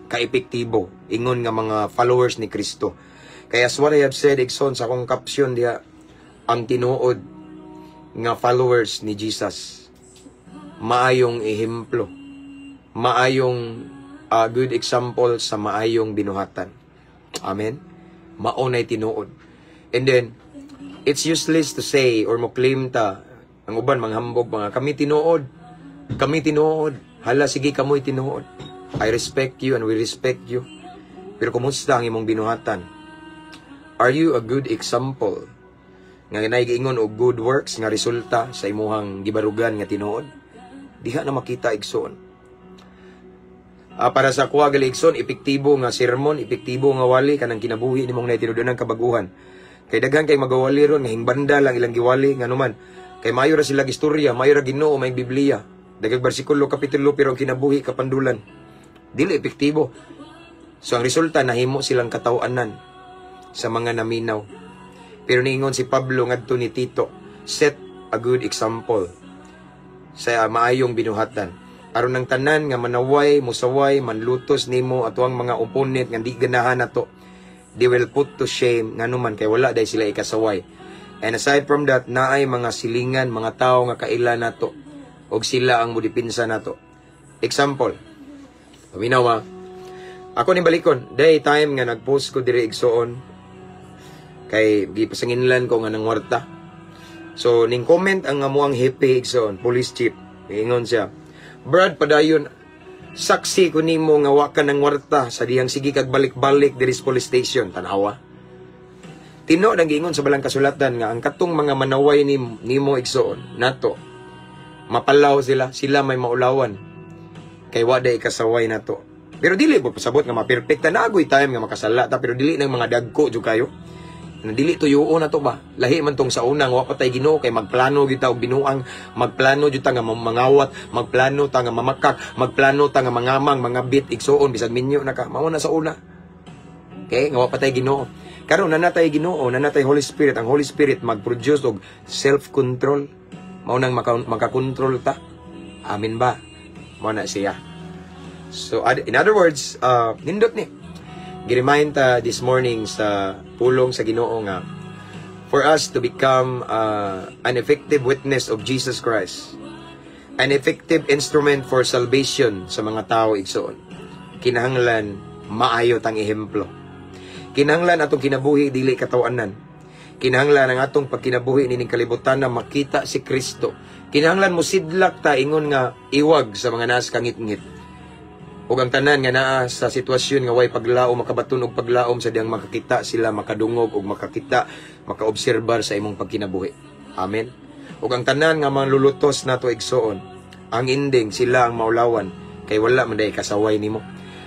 kaepektibo ingon nga mga followers ni Kristo. Kaya as what I have said, igsoon, sa akong caption diha, ang tinuod nga followers ni Jesus maayong ehemplo, maayong good example sa maayong binuhatan. Amen. Mao nay tinuod. And then it's useless to say or mo claim ta, ang uban manghambog mga kami tinuod, kami tinuod. Hala, sige, kamoy tinuod. I respect you and we respect you, pero kumusta ang imong binuhatan? Are you a good example nga giingon og good works nga resulta sa imuhang gibarugan nga tinuod? Diha na makita, igsoon. Para sa kuha gali, igsoon, epektibo nga sermon, epektibo nga wali kanang kinabuhi nimong naitinud-anang kabaguhan. Kay daghan kay magawali ron nga hingbanda lang ilang giwali, ngano man kay mayo ra sila istorya, mayo ra Ginoo, may Biblia. Daghang bersikulo, kapitulo, pero ang kinabuhi kapandulan. Dili epektibo. So ang resulta, nahimo silang katawanan sa mga naminaw. Pero niingon si Pablo ngadto ni Tito, set a good example sa maayong binuhatan. Aron ng tanan nga manaway, musaway, manlutos nimo atuang mga opponent nga di ganahan nato, they will put to shame, ngano man kay wala dahil sila ikasaway. And aside from that, naay mga silingan, mga tao nga kaila nato og sila ang modipinsa nato. Example, paminaw ha. Ako ni balikon, day time nga nag-post ko diri, igsoon. Kay gipasanginlan ko nga nangwarta. So ning comment ang amuang hepe, igsoon, police chief. Ingon siya, "Brad, padayon, saksi ko nimo nga wa ka nangwarta sa dihang sige kag balik-balik diri sa police station." Tanawa. Tinuod ang giingon sa balang kasulatan nga ang katong mga manaway ni nimo, igsoon, nato, mapalaw sila, sila may maulawan. Kay wa day kasaway nato. Pero dili po pasabot nga ma-perfect ta, naagoy time nga makasala ta, pero dili nang mga dagko jud kayo. Na dili tuyuon na to ba? Lahi man tong sa unang wa pa tay Ginoo kay magplano gyud ta og binuang, magplano gyud ta nga mangawat, magplano ta nga mamakak, magplano ta nga mangamang, mga bit, igsuon, bisag minyo na ka. Mao na sa una. Okay, nga wa pa tay Ginoo. Karon na natay Ginoo, na natay Holy Spirit, ang Holy Spirit mag-produce og self-control. Mao nang makakontrol ta. Amen ba? Mao na siya. So, in other words, nindot ni. Giremind ta this morning sa pulong sa Ginoo nga for us to become an effective witness of Jesus Christ, an effective instrument for salvation sa mga tao, igsoon, kinahanglan maayo tang ehemplo. Kinahanglan atong kinabuhi dili katawanan. Kinahanglan ang atong pagkinabuhi nining kalibutan na makita si Kristo. Kinahanglan mo sidlak ta ingon nga iwag sa mga naas kangitngit. Ug ang tanan nga naa sa sitwasyon nga way paglaom makabaton og paglaom sa diyang makakita sila, makadungog og makakita, makaobserbar sa imong pagkinabuhi. Amen. Ug ang tanan nga manlulutos nato, igsoon, ang ending sila ang maulawan kay wala man day kasaway nimo.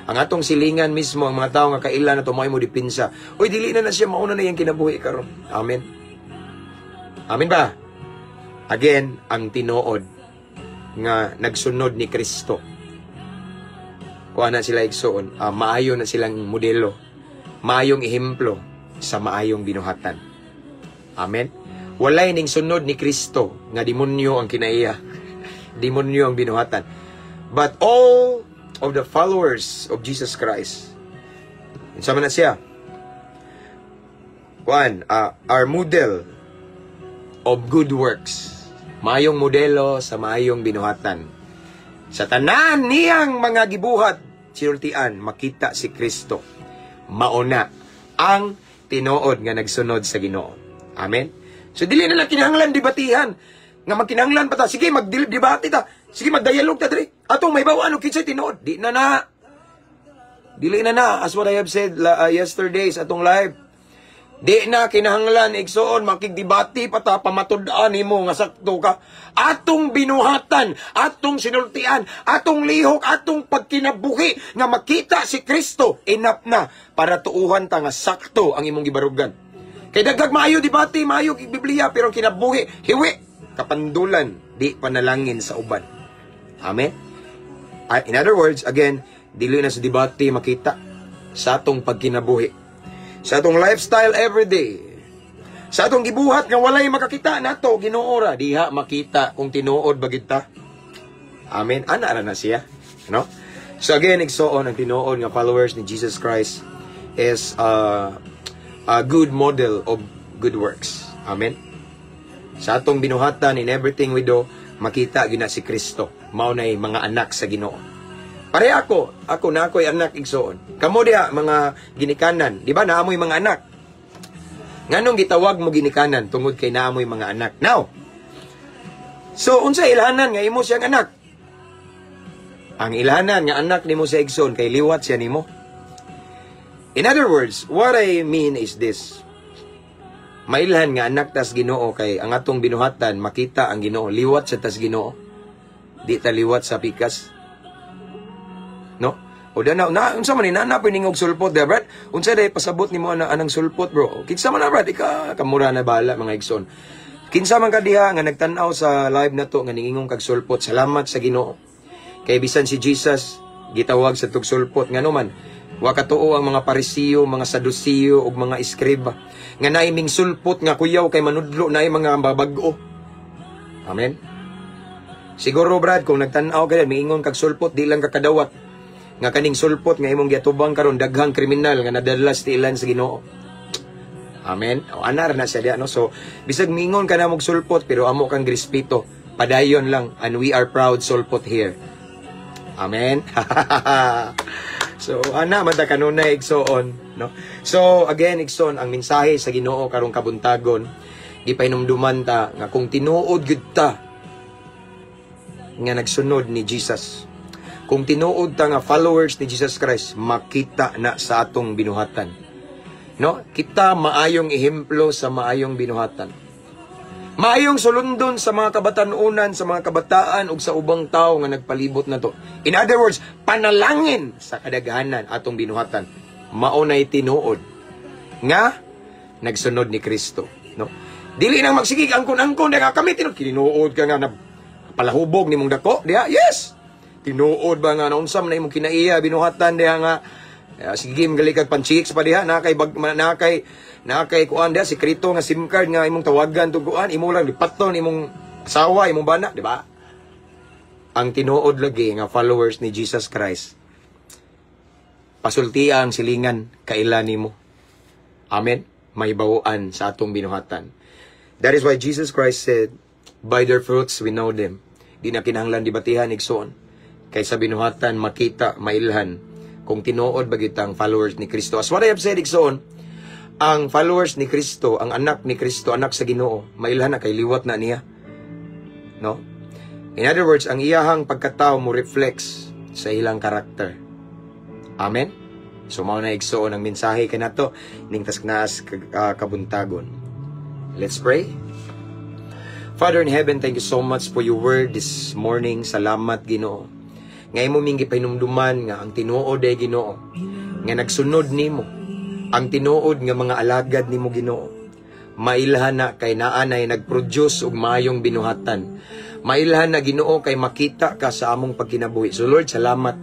Ang atong silingan mismo, ang mga tao nga kaila nato, mo dipinsa. Uy, dili na na siya, mauna na iyang kinabuhi karon. Amen. Amen ba? Again, ang tinuod nga nagsunod ni Kristo, kuha na sila, igsoon, maayo na silang modelo, maayong ehemplo sa maayong binuhatan. Amen. Walay ning sunod ni Kristo nga demonyo ang kinaiya. Demonyo ang binuhatan. But all of the followers of Jesus Christ, unsa man na siya? Kuan, our model of good works. Maayong modelo sa maayong binuhatan. Sa tanan niyang mga gibuhat, sinultian, makita si Kristo. Mauna ang tinuod nga nagsunod sa Ginoo. Amen. So dili na lang kinahanglan debatihan. Nga magkinahanglan pa ta, sige magdebate ta. Sige, magdialog ta diri. Atong may bawa ano kinsay tinuod. Di na na. Dili na na, as what I have said yesterday sa atong live. Di na kinahanglan, igsoon, makigdebate pa ta pamatud-an nimo nga sakto ka. Atong binuhatan, atong sinultian, atong lihok, atong pagkinabuhi nga makita si Kristo, enough na para tuuhan ta nga sakto ang imong gibarugan. Kay daghag maayo debate, maayo Biblia, pero ang kinabuhi, hiwi, kapandulan, di panalangin sa uban. Amen? In other words, again, dili na sa debate makita, sa atong pagkinabuhi. Sa atong lifestyle every day. Sa atong gibuhat nga walay makakita nato, Ginoo ra diha makita kung tinuod ba gid ta. Amen. Ana ra na siya. No? So again, igsoon, ang tinuod nga followers ni Jesus Christ is a good model of good works. Amen. Sa atong binuhatan, in everything we do, makita gyud na si Kristo. Mao nay mga anak sa Ginoo. Pare ako, ako na ako'y anak, igsoon. Kamo diha mga ginikanan, di ba naamoy mga anak? Nganong gitawag mo ginikanan? Tungod kay naamoy mga anak. Now, so unsa ilhanan nga imo siyang anak? Ang ilhanan nga anak nimo sa igsoon kay liwat siya nimo. In other words, what I mean is this. Mailhan nga anak tas Ginoo kay ang atong binuhatan makita ang Ginoo, liwat sa tas Ginoo. Di ta liwat sa pikas. No? O na, na unsa man ni na na ningog sulpot da, Brad? Unsa day pasabot nimo ana anang sulpot, bro? Kinsa man na, Brad? Ika kamura na bahala, mga igsoon. Kinsa man ka diha nga nagtan-aw sa live na to nga ningingong kag sulpot, salamat sa Ginoo. Kay bisan si Jesus gitawag sa tug sulpot, ngano man wa katuo ang mga Parisiyo, mga Sadusiyo ug mga eskriba nga naay ming sulpot nga kuyaw kay manudlo naay mga babag-o. Amen. Siguro, Brad, kung nagtan-aw ka miingon kag sulpot, di lang ka kadawat nga kaning sulpot nga imong giatubang karon daghang kriminal nga nadala sa tiilan sa Ginoo. Amen. O anar na siya diya, no? So bisag mingon ka na mog sulpot, pero amo kang respeto. Padayon lang, and we are proud sulpot here. Amen. So ana man ta kanunay, igsoon, no? So again, igsoon, ang mensahe sa Ginoo karong kabuntagon, gipahinumduman ta nga kung tinuod gyud ta nga nagsunod ni Jesus, kung tinuod ta nga followers ni Jesus Christ, makita na sa atong binuhatan, no? Kita maayong ehemplo sa maayong binuhatan, maayong sulundon sa mga kabatanunan, sa mga kabataan ug sa ubang tao nga nagpalibot nato. In other words, panalangin sa kadaghanan atong binuhatan. Mao nay tinuod nga nagsunod ni Kristo, no? Dili nang magsigig angkon-angkon nga kami tinuod, tinuod ka nga na palahubog nimong dako diha. Yes. Tinuod ba nga naunsa man na imong kinaiya binuhatan diha nga sige gali kag panchicks pa diha, na kay bag, na kay na kay kuan diha, sekreto nga SIM card nga imong tawagan tug kuan, imo lang lipaton imong asawa, imong bana, di ba? Ang tinuod lagi nga followers ni Jesus Christ, pasultia ang silingan, kaila nimo. Amen. May bawaan sa atong binuhatan. That is why Jesus Christ said, "By their fruits we know them." Di na kinahanglan debatihan, igsoon. Kay sa binuhatan makita, mailhan kung tinuod ba kitang followers ni Kristo. As what I have said, igsoon, ang followers ni Kristo, ang anak ni Kristo, anak sa Ginoo, mailhan na kay liwat na niya. No? In other words, ang iyahang pagkatao mo reflects sa ilang karakter. Amen? So mao na, igsoon, ang mensahe kanato ning tasknaas kabuntagon. Let's pray. Father in heaven, thank you so much for your word this morning. Salamat, Ginoo, nga imo ming gipahinumduman nga ang tinuod ay, Ginoo, nga nagsunod nimo, ang tinuod nga mga alagad nimo, Ginoo, mailhan na kay naa nay nagproduce og maayong binuhatan. Mailhan na, Ginoo, kay makita ka sa among pagkinabuhi. So Lord, salamat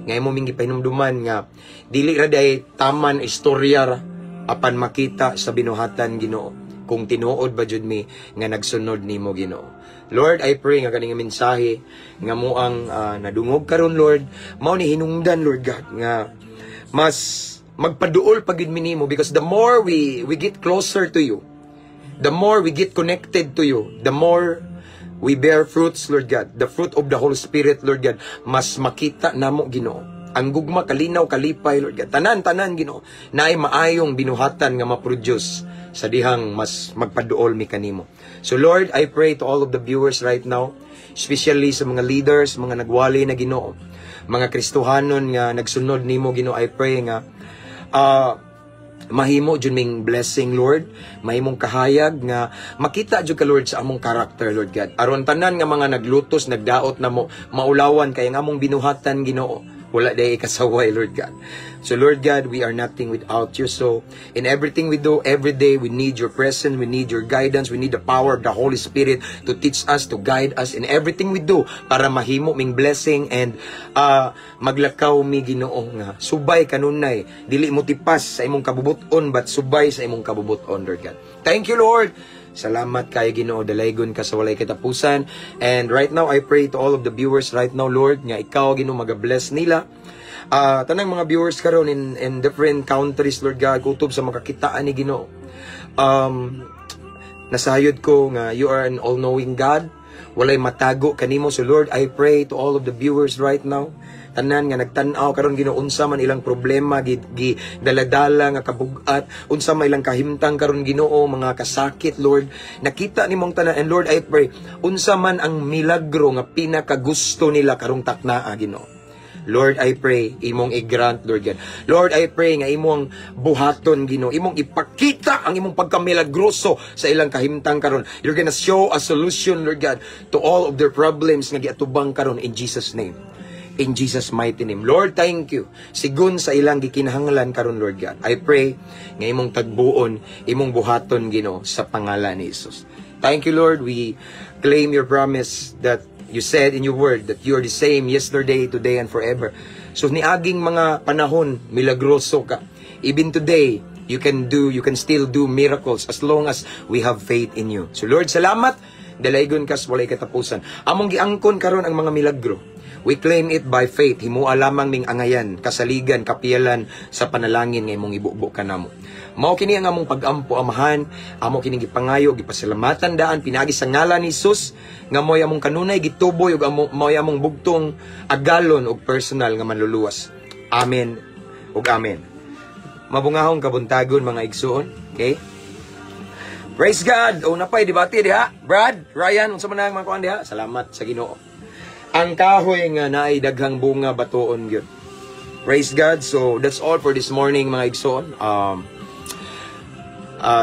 nga imo ming gipahinumduman nga dili ra day taman istorya ra, apan makita sa binuhatan, Ginoo, kung tinuod ba jud mi nga nagsunod nimo, Ginoo. Lord, I pray nga kaning mensahe nga mo ang nadungog karon, Lord, mao ni hinungdan, Lord God, nga mas magpaduol pa gyud mi nimo, because the more we get closer to you, the more we get connected to you, the more we bear fruits, Lord God. The fruit of the Holy Spirit, Lord God, mas makita namo, Ginoo. Ang gugma, kalinaw, kalipay, Lord God. Tanan, tanan, Ginoo, naay maayong binuhatan nga ma-produce sa dihang mas magpaduol mi kanimo. So Lord, I pray to all of the viewers right now, especially sa mga leaders, mga nagwali na, Ginoo, mga Kristohanon nga nagsunod nimo, Ginoo, I pray nga mahimo jud ming blessing, Lord, mahimong kahayag nga makita jud ka, Lord, sa among character, Lord God, aron tanan nga mga naglutos, nagdaot namo, maulawan kay ang among binuhatan, Ginoo, wala day ikasaway, Lord God. So Lord God, we are nothing without you. So in everything we do every day, we need your presence, we need your guidance, we need the power of the Holy Spirit to teach us, to guide us in everything we do para mahimo ming blessing and maglakaw mi, Ginoo, nga subay kanunay, dili mo tipas sa imong kabubuton but subay sa imong kabubuton, Lord God. Thank you, Lord. Salamat kay Ginoo, dalaygon ka sa walay katapusan. And right now, I pray to all of the viewers right now, Lord, nga ikaw, Ginoo, maga-bless nila. Tanang mga viewers karon in different countries, Lord God, kutob sa makakitaan ni Ginoo. Nasayod ko nga you are an all-knowing God. Walay matago kanimo. So Lord, I pray to all of the viewers right now, tanan nga nagtan-aw karon, Ginoo, unsa man ilang problema, gi daladala nga kabugat, unsa man ilang kahimtang karon, Ginoo, mga kasakit, Lord, nakita nimong tanan. And Lord, I pray, unsa man ang milagro nga pinakagusto nila karong taknaa, Ginoo, Lord, I pray, imong i-grant, Lord God. Lord, I pray nga imong buhaton, Ginoo, imong ipakita ang imong pagkamilagroso sa ilang kahimtang karon. You're gonna show a solution, Lord God, to all of their problems nga giatubang karon in Jesus' name. In Jesus' mighty name. Lord, thank you. Sigun sa ilang gikinahanglan karon, Lord God, I pray nga imong tagbuon, imong buhaton, Ginoo, sa pangalan ni Jesus. Thank you, Lord. We claim your promise that you said in your word that you are the same yesterday, today, and forever. So niaging mga panahon, milagroso ka. Even today, you can still do miracles as long as we have faith in you. So Lord, salamat. Dalaygon kas walay katapusan. Among giangkon karon ang mga milagro. We claim it by faith. Himua lamang ming angayan, kasaligan, kapiyalan sa panalangin nga imong ibubo kanamo. Mao kini ang among pag-ampo, Amahan, amo kini gipangayo, gipasalamatan daan pinaagi sa ngalan ni Jesus nga mo'y among kanunay gituboy ug amo mo'y among bugtong agalon og personal nga manluluwas. Amen ug amen. Mabungahong kabuntagon, mga igsoon. Okay? Praise God. O napay debate diha. Brad, Ryan, unsa man ang mga kuan diha? Salamat sa Ginoo. Ang kahoy nga naay daghang bunga, batuon gyud. Praise God. So that's all for this morning, mga igsoon.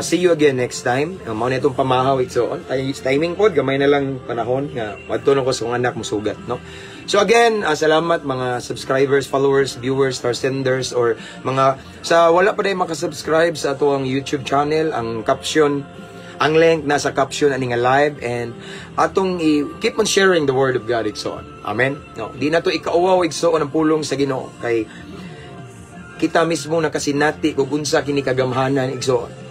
See you again next time. Mao na itong pamahaw, igsoon. Timing pod gamay na lang panahon nga madto ko sa akong anak musugat, no. So again, salamat mga subscribers, followers, viewers, star senders or mga sa wala pa day makasubscribe sa ato ang YouTube channel, ang caption, ang link nasa caption ani nga live and atong i keep on sharing the word of God, igsoon. Amen. No, di na to ikauwaw, igsoon, ang pulong sa Ginoo kay kita mismo nakasinati kung unsa kini kagamhanan, igsoon.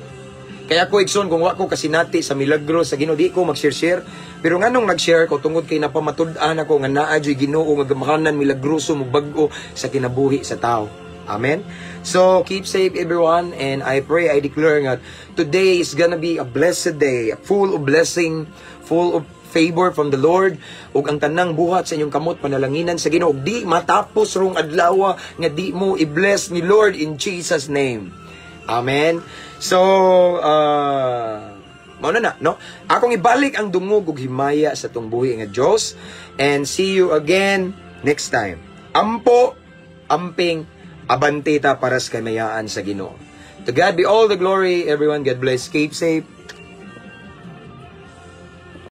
Kaya ko, igsoon, kung wa ko kasinati sa milagro sa Ginoo, di ko mag-share-share. Pero nganong nag-share ko? Tungod kay napamatud-an ako nga naa juy Ginoo nga gamhanan, milagroso, mobag-o sa kinabuhi sa tao. Amen. So keep safe, everyone, and I pray, I declare nga today is gonna be a blessed day, full of blessing, full of favor from the Lord, ug ang tanang buhat sa inyong kamot panalanginan sa Ginoo. Di matapos rong adlaw nga di mo i-bless ni Lord in Jesus' name. Amen. So, mao na na, no? Akong ibalik ang dungog ug himaya sa atong buhi nga Dios and see you again next time. Ampo, amping, abante ta para sa kamayaan sa Ginoo. To God be all the glory, everyone. God bless. Keep safe.